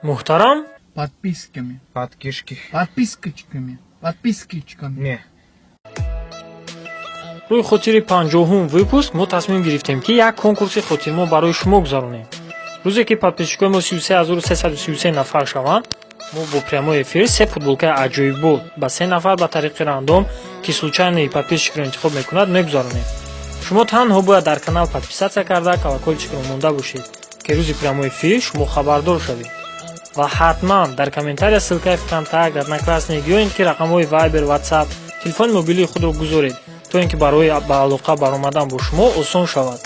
Муҳтарам. Подписками. Подкишки. Подпискочками. Подпискичками. Не. Рӯи хотири 50-ум выпуск мо тасмим гирифтем, ки як конкурси хотирмо барои шумо гузаронем. Рӯзе ки подписчикои мо 33 333 нафар шаванд, мо бо прямой эфир се футболкаи аҷоибот ба се нафар ба тариқи рандом, ки случайный подписчикро интихоб мекунад, мегузаронем. Шумо танҳо бояд дар канал подписаться карда, колокольчикро монда бошед, ки рӯзи прямой эфир шумо хабардор шавед, ва ҳатман дар комментария ссылкаи Вконтакт, Одноклассник ё ин ки рақамҳои Вайбер, Ватсап, телефони мобилии худро гузоред, то ин ки барои ба алоқа баромадан бо шумо осон шавад.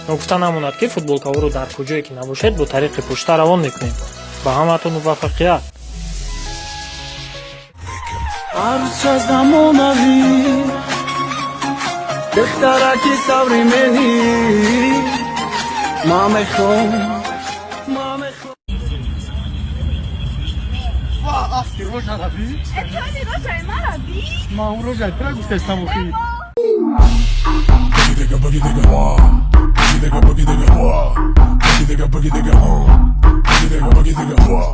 Ногуфта намонад, ки футболкаҳоро дар куҷое ки набошед, бо тариқи почта равон мекунем. Ба ҳамаатон муваффақият! Ҳарча замонавӣ, духтараки современный, ма мехом, ма мехом. Афти рожа раби? Чони рожаи мара би? Ма он рожаи тра гуфтестам охи. Boogie digga boogie digga wah. Boogie digga boogie digga wah. Boogie digga boogie digga wah. Boogie digga boogie digga wah.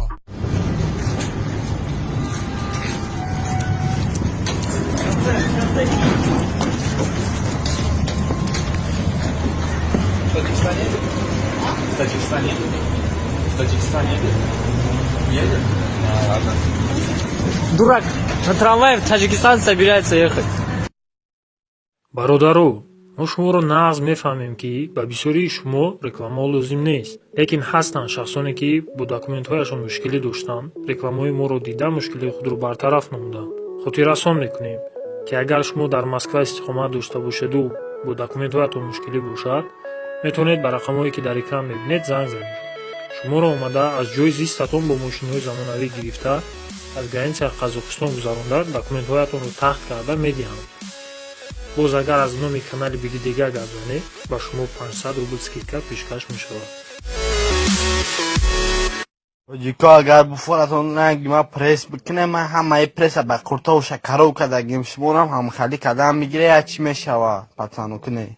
В Таджикистане? В Таджикистане? В Таджикистане едет? Едет? А, ладно. Дурак, на трамвае в Таджикистан собирается ехать. Бародаро, мо шуморо нағз мефаҳмем, ки ба бисёрии шумо рекламаҳо лозим нест, лекин ҳастанд шахсоне, ки бо документҳояшон мушкилӣ доштанд, рекламаҳои моро дида, мушкилии худро бартараф намуданд. Хотиррасон мекунем, ки агар шумо дар Москва истиқомат дошта бошеду бо документҳоятон мушкилӣ бошад, метавонед ба рақамҳое, ки дар экран мебинед, занг занед. Шуморо омада аз ҷои зистатон бо мошинҳои замонавӣ гирифта, аз границаи Қазоқистон гузаронда, документҳоятонро тахт карда медиҳанд. Боз агар аз номи канали Бигидега гап занед, ба шумо 500 рубл скидка пешкаш мешавад. Тоҷико, агар буфоратон наги ма пресс бикунем, ман ҳамаи пресса ба қуртову шакаров кардагим, шуморам ҳамхалӣ кардам мегира, я чӣ мешава, пацану куне.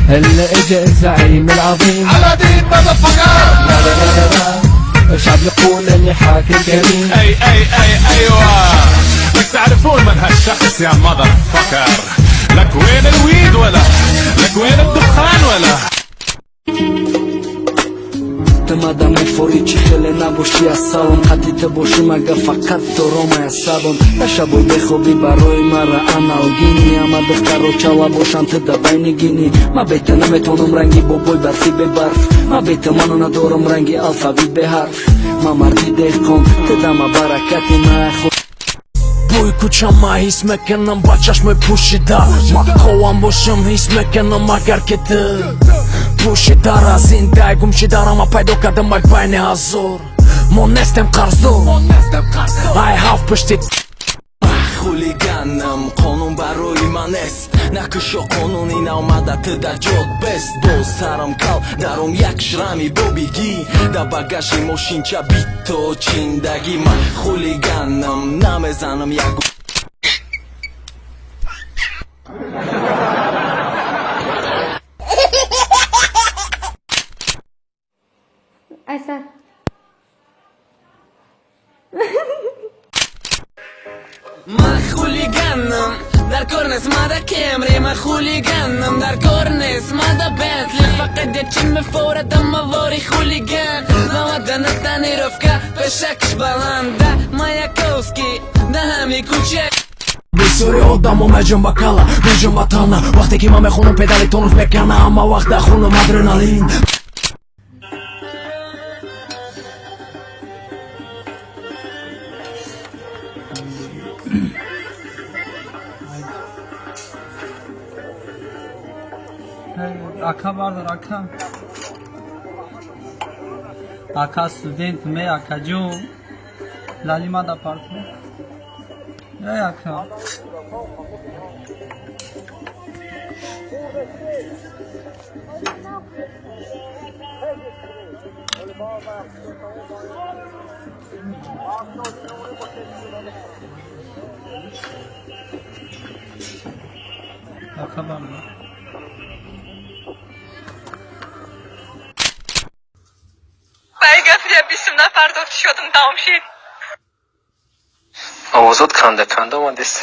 هلا اجا الزعيم العظيم. على دين motherfucker. لا لا لا لا، الشعب يقول اني حاكم كريم. اي اي اي ايوه، لك تعرفون من هالشخص يا motherfucker؟ لك وين ال weed ولا لك وين الدخان ولا Тмада мефорӣ, чӣ хеле набошӣ асалам, қадди ту бошим агар фақат доромай асабам. Дар шабои бехобӣ барои мара аналгини, ама духтаро чала бошанд, ту дар байни гини. Ма бе ту наметавонам, ранги бобои барфӣ бебарф. Ма бе ту ману надорам, ранги алфавит беҳарф. Ма марди деҳқон, ту дама баракати ма. Бӯи кӯча ма ҳис мекунам ба чашмои пӯшида. Ма ховам бошам, ҳис мекунам, агар ки ту пӯшидара. Зиндай гумшидарама пайдо кардам ай байни ҳазор. Мо нестем қарздор ай ҳафт пушти. Хулиганам, қонун барои ман нест. Накушо, қонуни наомада, ту дар ҷод бест. Боз сарам кал, даром як шрами бобигӣ. Дар багажи мошинча битто чиндагӣ. Ман хулиганам, намезанам як. Айсар. Ман хулиганам, дар кор нест мада Кемри. Ман хулиганам, дар кор нест мада Бентли. Фақат ячи мефора дамавори хулиган. Мамада на тонировка, пешакш баланда. Маяковский да ҳами кӯча. Бисёри одамо меҷон ба кала, меҷон ба тана. Вақте ки ман мехонам, педали тонус мекана. Ҳама вақт дар хунам адреналин. Ака, бардор, ака, ака, студент ме, акаҷон, лали мада парту, эй ака. Ака бардор. Бай гап я бистум напардохт шудам, тамом шид. Овозот канда канда омадест.